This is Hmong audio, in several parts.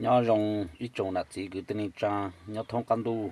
Nyob zoo ib tsoom nam txiv kwv tij neej tsaa nyob thoob qab ntuj,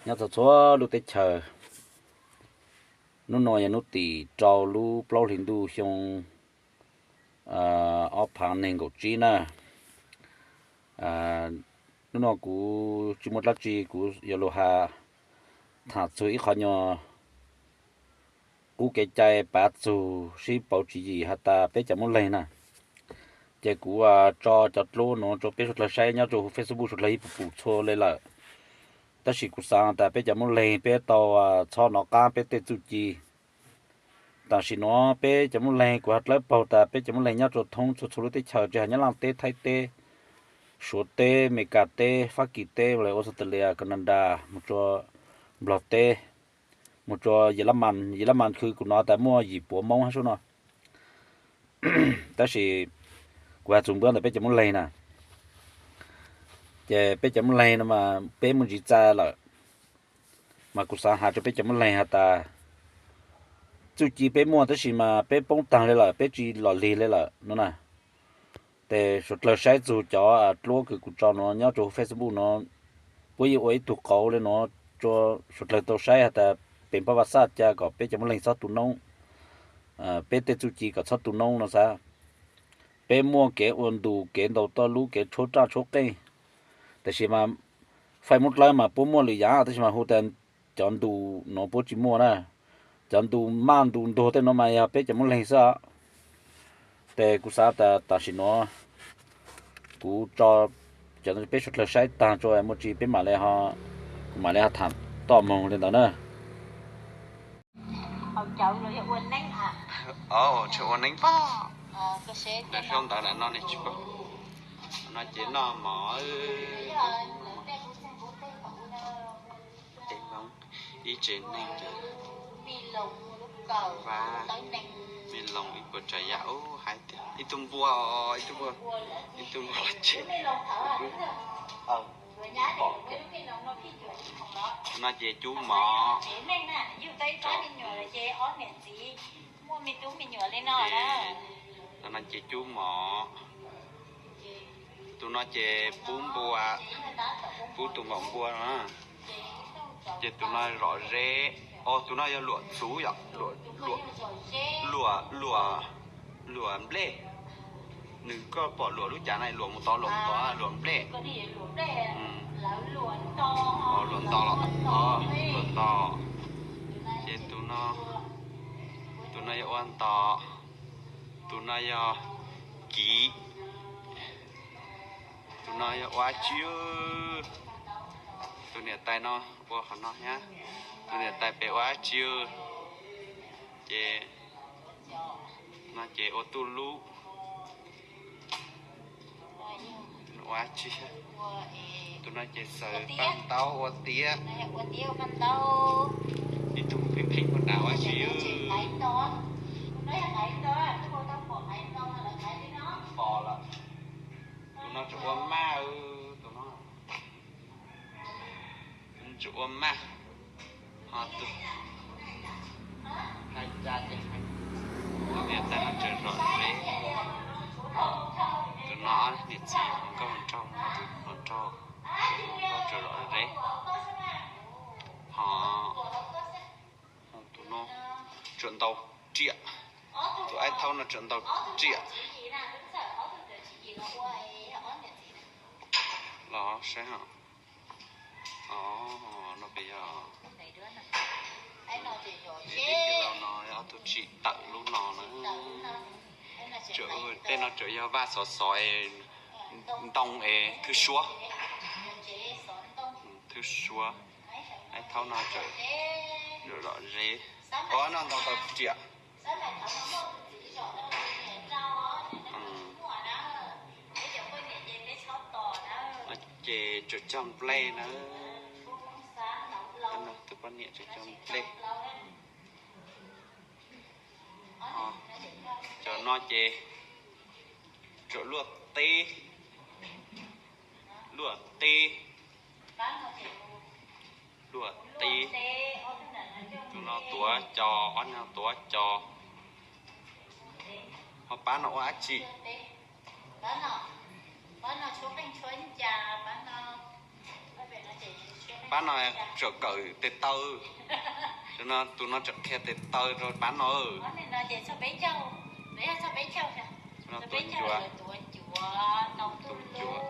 nyob txhua txhua lub teb chaws. Hnub no yog hnub tim rau lub plaub hlis ntuj xyoo ob phav nees nkaum tsib na. Hnub no kuv tsis muaj dlaab tsi, kuv yuav lug has tham txug ib qho nyuag qub kev cai pav txug sib pauv tswv yim has tas peb cov Moob Leeg na. Ces kuv tso cov dluab nuav rua peb suav dlawg saib nyob rua huv Facebook suav dlawg yeej pum pum txhua le lawm. Tab sis kuv xaav tas peb cov Moob Leeg peb tau txhob nov qab peb tej txuj ci. Tam sim nuav peb cov Moob Leeg, kuv has dlawb paug tas peb cov Moob Leeg nyob rua thoob txhua txhua lub teb chaws, tsis has Nyab Laj teb, Thaib teb, Suav teb, Amelikas teb, Fab Kis teb, Australia, Canada, mus rua Nplog teb, mus rua Yelab Mas, Yelab Mas kws kuv nov tas muaj yim puav Moob hab sub no. Tab sis kuv has txug npuab ntawm peb cov Moob Leeg na. Ces peb cov Moob Leeg no mas peb muaj ntsis txaij lawm, mas kuv xaav has rua peb cov Moob Leeg has tas txuj ci peb muaj tab sis mas peb poob taag le lawm, peb tsis lom lig le lawm no na. Ces suav dlawg saib txug cov dluab kws kuv tso nuav nyob rua huv Facebook nuav, puab yeej ua ib tug qauv le nuav rua suav dlawg tau saib has tas pem pab vaj xaj ca kom peb cov Moob Leeg txhob tu noob, peb tej txuj ci kom txhob tu noob no xav. Peb muaj kev ua ntus kev ntaus toj lub kev tshuab raj tshuab qeej, tab sis mas faij Moob Dlawb mas puab muaj lwm yaam tab sis mas hu tas cov ntus nuav puab tsis muaj na. Cov ntus maj ntus ntuag tej nuav mas yog peb cov Moob Leeg xwb. Ces kuv xav tas tam sim nuav kuv tso cov peb suav dlawg saib taag tso muaj tsi peb mam le, kuv mam le ho tham toj moog le ntawd na. Tseem ua neeb pab. Ntawm ntawd no ne tsis paub. No ces noj mov. Ib tsev neeg ces vab, me loos ib puas tsav yam ub hais tias ib tug npua, ib tug npua, ib tug npua los tsev. No ces cub mov. Tus no ces cub mov. Tus no ces pub npua, pub tus maum npua no. Ces tus no zom zeb, o tus no yog luam txhuv yom, luam, luam nplej. Nws koj pom luam lub cav na, luam mus tod, luam mus tod, luam nplej. Luam nto los, luam nto. Ces tus no, tus no yog ua nto, tus no yog kiv, tus no yog ua dab tsi. Tus niam tais no ua qhov no thiab, tus niam tais pem ua dab tsi. Ces no ces ua tuj lub, ua dab tsi. Tus no ces xaws paj ntaub ua tiab. Ib tug pheej pheej ua dab tsi. Pos lawm. Tus no tseem ua maj, tus no tseem ua maj. Ho tus, hais cas ces hais, tus niam tais no tseem zom zeb. Tus no niam txiv nkauj hluas nraug, tus hluas nraug, nkauj tseem zom zeb. Ho tus no tseem ntaus riam, tus aib thaub no tseem ntaus riam. Los saib os. No peb yog, no ob tug tsim tawm lub no na. Tej no tseem yog vaj xov xov es ntoo es thwb suab, thwb suab. Aib thaub no tseem zom zeb, o no ntaus tau riam. Ces tseem cog nplej na, tus poj niam tseem cog nplej. Cov no ces tseem luaj teb, luaj teb, luaj teb. Tus no tuav cos, ob no tuav cos. Ho pab no ua dab tsi? Pab no tseem kawm tes taw, tus no tseem qhia tes taw rau pab no. Tus ncuav, tus ncuav.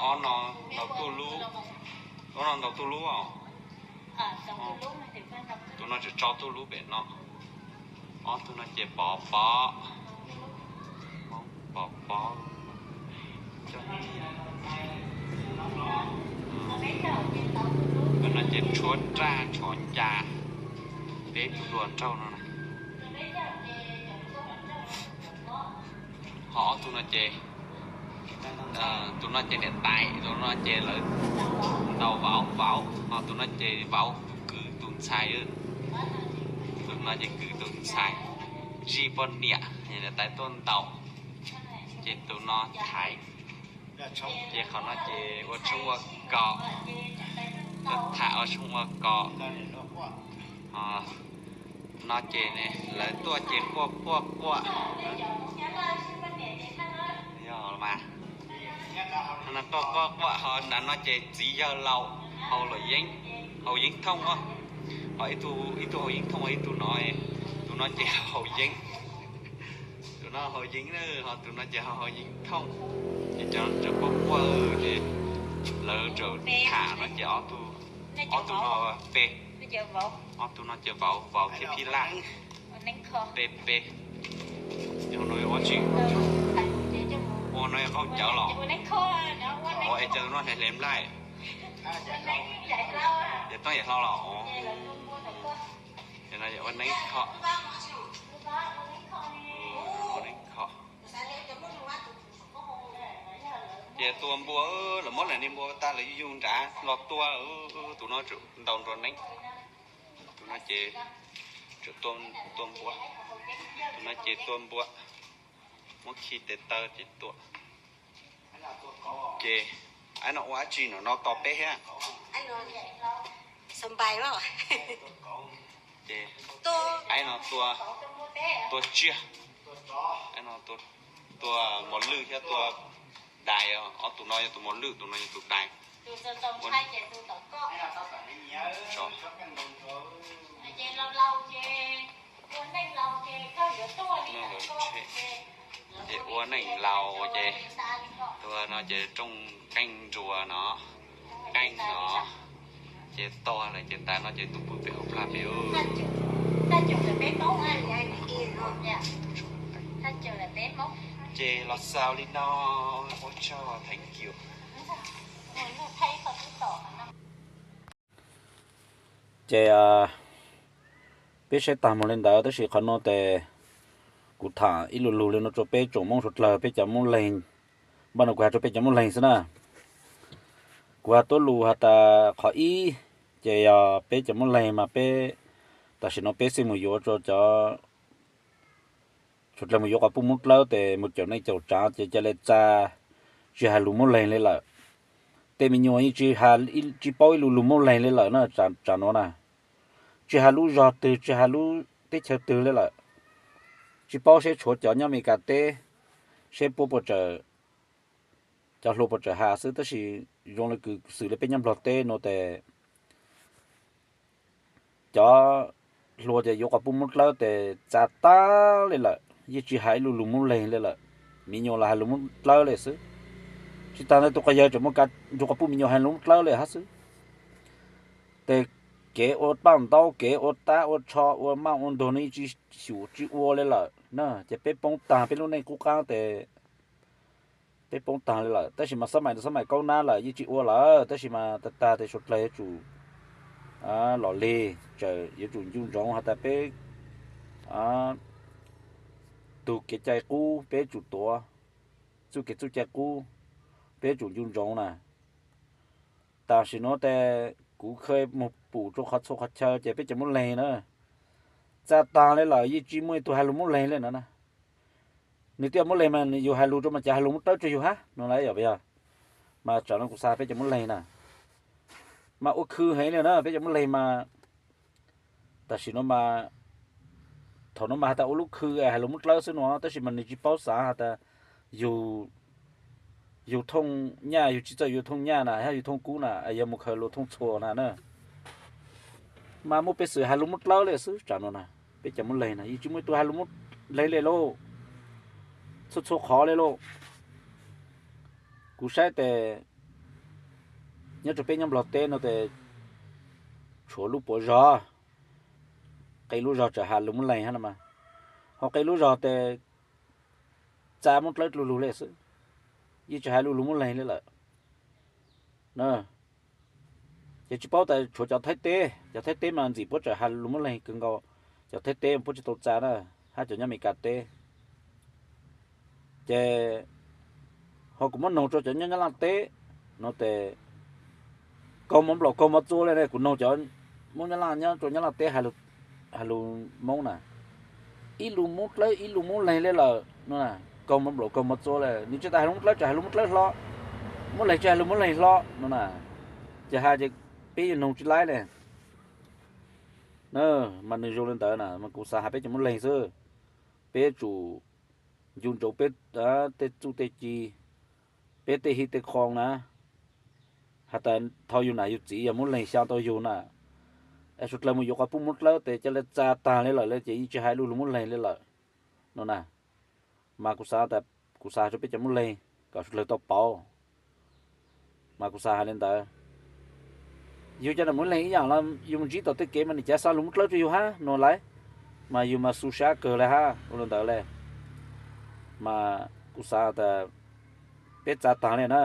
Ob no ntaus tuj lub, ob no ntaus tuj lub os. Tus no tseem tso tuj lub pem no. Ob tug no ces pov pob, pov pob. Tus no ces tshuab raj tshov ncas, peb tug hluas nraug no na. Ho ob tug no ces, tus no ces niam tais, tus no ces lawv ntaus vauv, vauv, ho tus no ces vauv kwv tus ntxhais. Tus no ces kwv tus ntxhais, zij poj niam, niam tais tuaj ntaus. Ces tus no thaiv, ces qhov no ces ua tshoob ua kos, tham ua tshoob ua kos. No ces lawv tuaj ces quaj quaj quaj. Yog mas, no quaj quaj quaj, ho nram no ces txiv yawg laus haus luam yeeb, haus yeeb thooj os. Ho ib tug haus yeeb thooj, ib tug no, tus no ces haus yeeb, tus no haus yeeb, ho tus no ces haus yeeb thooj. Ces cov no quaj quaj ces lawv txawm tham no ces ob tug no pe, ob tug no ces vauv, vauv thiab phij laj, pe pe. Ua no yog qaug cawv los? Ua es cov no hle hle nplaig, ces tooj yaim hlau los? Ua neeb kho, ua neeb kho. Ces tua npua, lawv muab niag npua tag lawv yug yug nrad los tua, tus no ntaus nrua neeb. Tus no ces tua npua, tus no ces tua npua, muab khi tes taw ces tua. Ces aib no ua dab tsi no no tos peb thiab? Ces aib no tua, tua tsiaj, aib no tua mos lwj thiab tua dais, ob tug no yog tus mos lwj, tus no yog tus dais. Ces ua neej laus ces tus no ces rooj qeej nruas no, qeej no, ces tog lawm ces tas no ces tus pw pem hauv plag pem. Ces los xaus li no, ua tsaug, thank you. Ces peb saib tag mus li ntawd tab sis qhov no ces kuv tham ib lo lus li no rau peb tsoom Hmoob suav dlawg, peb cov Hmoob Leeg. Npaj no kuv has rau peb cov Hmoob Leeg xwb na. Kuv has tuab lus has tas qhov ib, ces yog peb cov Hmoob Leeg mas peb, tam sim no peb xij mus yuav rau cov suav dlawg mus yuav quas puj Moob Dlawb ces mus caum neej caum tsav ces ca le tsa, tsis hais lus Moob Leeg li lawm. Tej me nyuam yeej tsis paub ib lus lus Moob Leeg li lawm na, tsav nuav na. Tsis hais lub zog twg, tsis hais lub teb chaws twg li lawm. Tsis paub seb tshuav cov nyob Amelikas teb, seb puab puas tawm, cov hluas puas tawm has xwb, tab sis zoo li kws xws li peb nyob Nplog teb nuav tes cov hluas ces yuav quas puj Moob Dlawb tes tsa tag li lawm, yeej tsis hais ib lus lus Moob Leeg li lawm. Me nyuam los hais lus Moob Dlawb li xwb. Tsis tas ntawd tus quas yawg tseem muaj kav nrug quas puj me nyuam hais lus Moob Dlawb li hab xwb. Tes kev ua paj ntaub, kev ua tab ua tsho, ua maj ua ntug no yeej tsis xyum tsis ua li lawm na, ces peb poob tag peb lub neej qub qab tes peb poob tag li lawm. Tab sis mas xab maim, xab maim kaub nab lawm yeej tsis ua lawm, tab sis mas tag tag tes suav dlawg yuav tsum los lig, tseem yuav tsum ncu ntsoov has tas peb tug kev cai qub peb tsum tuav, txuj kev txuj cai qub peb tsum ncu ntsoov na. Tam sim nuav tes kuv kha moog pum rua qhov txhua qhov chaw ces peb cov Moob Leeg na tsa tag li lawm, yeej tsis muaj ib tug hais lus Moob Leeg li no na. Nwg twb yog Moob Leeg mas yus hais lus rua mas cav hais lus Moob Dlawb rua yus hab no las yog puas yog? Mas tsam no kuv xav peb cov Moob Leeg na mas ua khw heev li na, peb cov Moob Leeg mas tam sim no mas, thaum no mas has tas ua lub khw hais lus Moob Dlawb xwb no, tab sis mas nwg tsis paub xav has tas yus yug thooj nyaj, yug tsis txawj yug thooj nyaj na, hab yug thooj kub na, yog mus khaws lug thooj txhua na na. Mas muaj pej xwm has lug muab dlawb le xwb tsam no na. Peb cov muab leeg na yeej tsis muaj ib tug has lug muab leeg le lauj. Txhua txhua qhov le lauj. Kuv saib tes nyob rau peb nyob Nplog teb no tes tshuav lub puas zog, qee lub zog tseem has lug muab leeg hab no mas, ho qee lub zog tes txav muab dlawb dlug lug le xwb, yeej tsis has lug lug muab leeg le lawm. Ces tsis paub tas tshuav cov Thaib teb, cov Thaib teb mas ntxim puab tseem has lug muab leeg kawg nkaus. Cov Thaib teb puab tsis tau txav na, hab cov nyob Amelikas teb. Ces ho kuv muab noog rau cov nyob Nyab Laj teb no tes kaug mov nplaum kaug mov txua le. Kuv noog cov Moob Nyab Laj nyob rau Nyab Laj teb has lug Moob na, ib lug muab dlawb ib lug muab leeg le lawm no na. Kaug mov nplaum kaug mov txua le, nws tsis tas has lug muab dlawb, tseem has lug muab dlawb hlo, muab leeg tsis has lug muab leeg hlo no na. Ces has ces peb yuav noog tsis laib le. Mas nws zoo li ntawd na mas kuv xav has peb cov muab leeg xwb. Peb tsum ncu ntsoov peb tej txuj tej ci, peb tej hij tej qho na. Has tas thaum yug nam yug txiv yog muab leeg xyaa tau yug na, es suav dlawg mus yuav quas puj muab dlawb tes ca le txav taag le lawm le ces yeej tsis has lug lug muab leeg le lawm no na. Mas kuv xav tas, kuv xav has rau peb cov muab leeg kom suav dlawg tau paub. Mas kuv xav has le ntawd. Yug cov nam muab leeg ib yaam los yug mus ntsib tom tej kev mas nws cav xaa lug muab dlawb rau yug hab no lawm, mas yug mas xu sab kawg le hab ua li ntawd le. Mas kuv xav tas peb txav taag le na.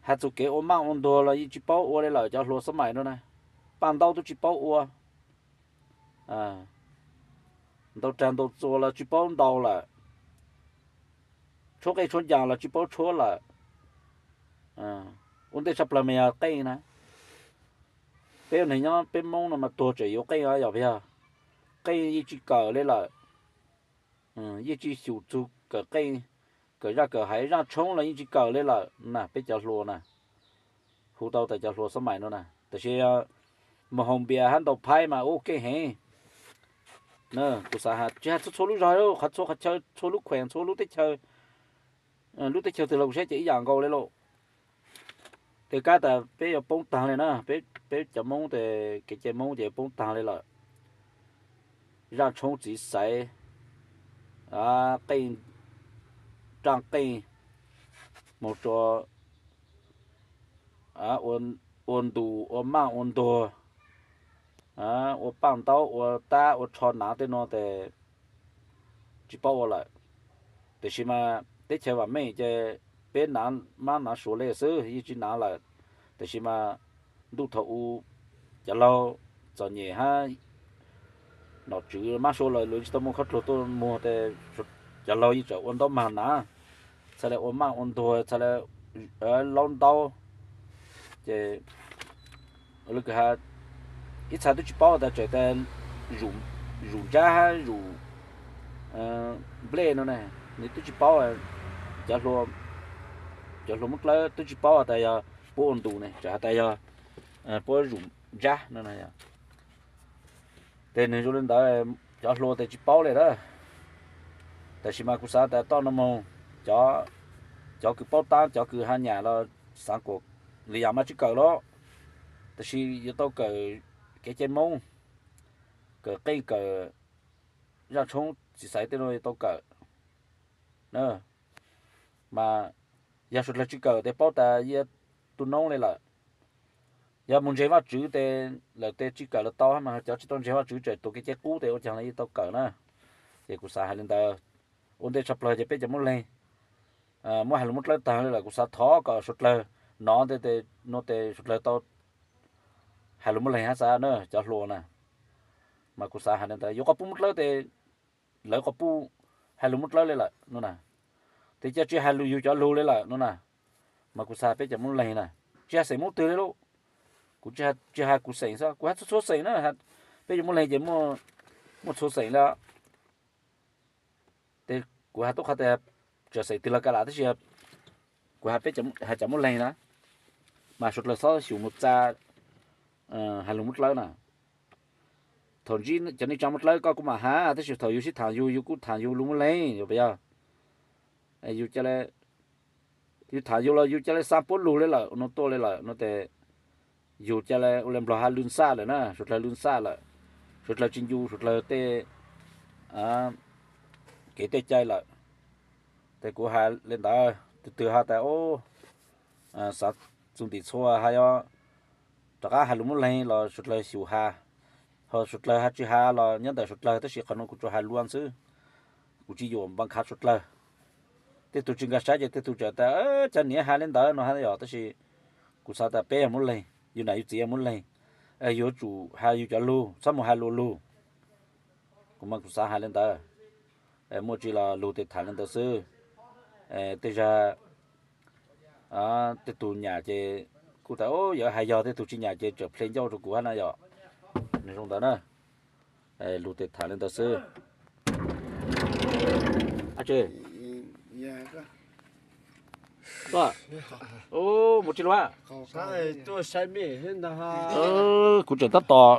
Has txug kev ua maj ua ntuag los yeej tsis paub ua le lawm cov hluas xab maim no na. Paj ntaub tub tsis paub ua, ntaus rag ntaus txuas los tsis paub ntaus lawm, tshuab qeej tshuab ncaas los tsis paub tshuab lawm. Ua ntej tshaj plawg mas yog qeej na. Peb ua neeg nyob peb Moob no mas tuag tseem yuav qeej os, yog puas yog? Qeej yeej tsis kawm le lawm, yeej tsis xyum txug kawm qeej, kawm zaj kawm haiv, zaj tshoob los yeej tsis kawm le lawm na peb cov hluas na. Hu tau tas cov hluas xab maim no na, tab sis yog mus haus npias hab ntaus phaib mas ua keej heev. Kuv xav has tsis has txhua txhua lub zog, qhov txhua qhov chaw, txhua lub khuees, txhua lub teb chaws, lub teb chaws twg los kuv saib ces ib yam nkaus le lauj. Tes kab tas peb yuav poob taag le na, peb cov Moob tes kev cai Moob ces yuav poob taag le lawm. Zaj tshoob txiv xaiv, qeej, raj qeej, mus rua ua ntus ua maj ua ntuag, ua paj ntaub ua tab ua tsho nav tej no tes tsis paub ua lawm. Tab sis mas teb chaws vam meej ces peb nav mab nav suav le xwb yeej tsis nav lawm. Tab sis mas ntuj thaum u cov laug txom nyem hab nom tswv mab suav lawm, lawv tsis tau muaj khob dluag tuaj muag tes cov laug yeej tseem ua ntaub mag nav, txhad le ua maj ua ntuag, txhad le laub ntaub. Ces ib txha twb tsis paub tas tseem tas zum ntsab hab zum nplej no ne, nws twb tsis paub. Cov, cov hluas muab dlawb twb tsis paub has tas yog puab ua ntus ne, tseem has tas yog puab zum ntsab no. Tes nws zoo li ntawd, cov hluas tes tsis paub le na. Tab sis mas kuv xav tas toj no moog, cov kws paub tab, cov kws has nyam los xaav kuas li yam mas tsis kawm lawm, tab sis yuav tau kawm kev cai Moob, kawm qeej kawm zaj tshoob txiv xaiv tej no yuav tau kawm. Mas yog suav dlawg tsis kawm tes paub tas yeej tus noob le lawm. Yog mus ntseeg Vajtswv tes lawm tes tsis kawm los tau, mas cov tsis tau ntseeg Vajtswv tseem tuav kev cai qub tes ua caag los yeej tau kawm na. Ces kuv xav hais li ntawd. Ua ntej tshaj plawg ces peb cov muab leeg, muab has lug muab dlawb taag le lawm, kuv xav thov kom suav dlawg nov ntej tes no tes suav dlawg tau has lug muab leeg hab xav na cov hluas na. Mas kuv xav hais li ntawd, yuav quas puj muab dlawb tes lawv quas puj has lug muab dlawb le lawm no na. Tes ca tsis has lug yug cov lug le lawm no na. Mas kuv xav peb cov muab leeg na, tsis has xeem muab twg le lauj. Kuv tsis has kuv xeem xwb, kuv has txhua txhua xeem na. Peb cov muab leeg ces muaj txhua xeem le. Tes kuv has tub qhov tas tseem xeem twg los kav lam, tab sis kuv has peb, has cov muab leeg na, mas suav dlawg txhob xyum mus txav has lug muab dlawb na. Thaum ntsib cov neej tsaa muab dlawb koj kuj mam has, tab sis thaum yug sib thaam yug, yug kuj thaam yug lug muab leeg, yog puas yog? Yug ca le Yus tham yus los yus ca le xaa puab lug le lawm no tuaj le lawm no tes yus ca le ua le nplog has lwj xaj lawm na, suav dlawg lwj xaj lawm, suav dlawg tsis ncu suav dlawg tej kev tej cai lawm. Tes kuv has le ntawd, tus twg has tas xav txug ntim txhua has yog rov qab has lug muab leeg los suav dlawg xyum has, ho suav dlawg has tsis has los nyob ntawm suav dlawg, tab sis qhov no kuv tsuas has luag xwb, kuv tsis yuam npa khav suav dlawg. Tej tug tsis nkag saib ces tej tug tseem tas cov niam has le ntawd no has yom, tab sis kuv xav tas peb yog muab leeg, yus nam yus txiv yog muab leeg, yuav tsum has yus cov lug, txhob mus has luag lug. Kuv mas kuv xav has le ntawd, muaj tsi los lug tes tham le ntawd xwb. Tej zag tej tug nyam ces kuj tas yog has yog, tej tug tsis nyam ces tseem ple ncauj rau kuv hab na yom. Nws zoo ntawd na, lug tes tham le ntawd xwb. Mus tsi lug, kuv tseem tab tom